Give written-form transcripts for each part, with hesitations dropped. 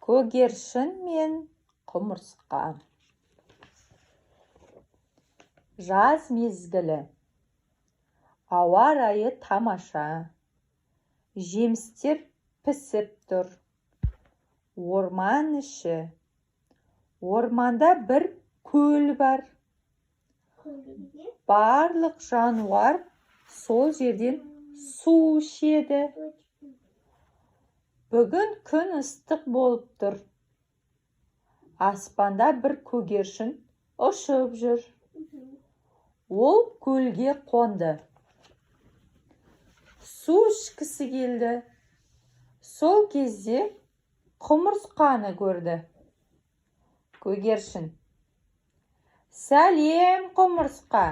Көгершін мен құмырсқа. Жаз мезгілі. Ауа райы тамаша. Жемістер пісіп тұр. Орман іші. Орманда бір көл бар. Барлық жануар сол жерден су ішеді. Бүгін күн ыстық болып тұр. Аспанда бір көгершін ұшып жүр. Ол көлге қонды. Су ішкісі келді. Сол кезде құмырсқаны көрді. Көгершін: «Сәлем, құмырсқа!»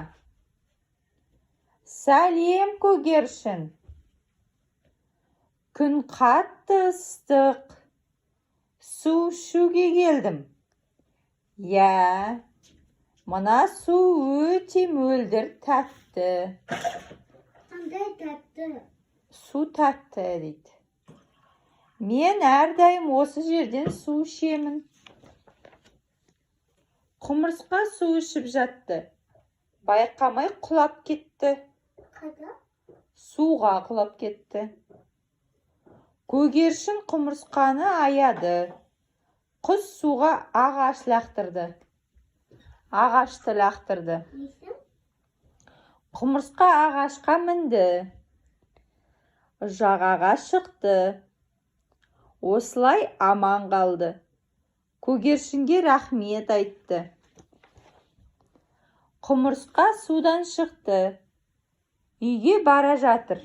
«Сәлем, көгершін! Күн қатты ыстық, су ішуге келдім». «Иә, мына су өте мөлдір, тәтті». Қандай тәтті? «Су тәтті», – дейді. «Мен әрдайым осы жерден су ішемін». Құмырсқа су ішіп жатты. Байқамай құлап кетті. Қайда? Суға құлап кетті. Көгершін құмырсқаны аяды. Құс суға ағаш лақтырды. Ағашты лақтырды. Несін? Құмырсқа ағашқа мінді. Жағаға шықты. Осылай аман қалды. Көгершінге рахмет айтты. Құмырсқа судан шықты. Үйге бара жатыр.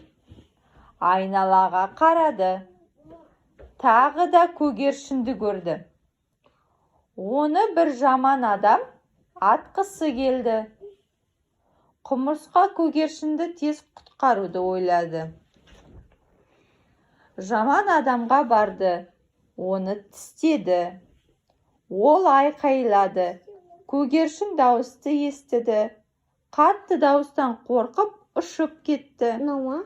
Айналаға қарады. Тағы да көгершінді көрді. Оны бір жаман адам атқысы келді. Құмырсқа көгершінді тез құтқаруды ойлады. Жаман адамға барды, оны тістеді. Ол айқайлады. Көгершін дауысты естіді. Қатты дауыстан қорқып, ұшып кетті. Мынау ма?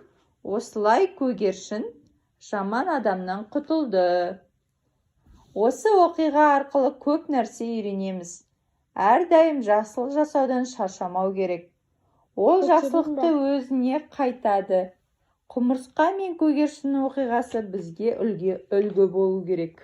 Осылай көгершін жаман адамнан құтылды. Осы оқиға арқылы көп нәрсе үйренеміз. Әрдайым жақсылық жасаудан шаршамау керек. Ол Көтерейін жақсылықты өзіне қайтады. Құмырсқа мен көгершіннің оқиғасы бізге үлгі болу керек.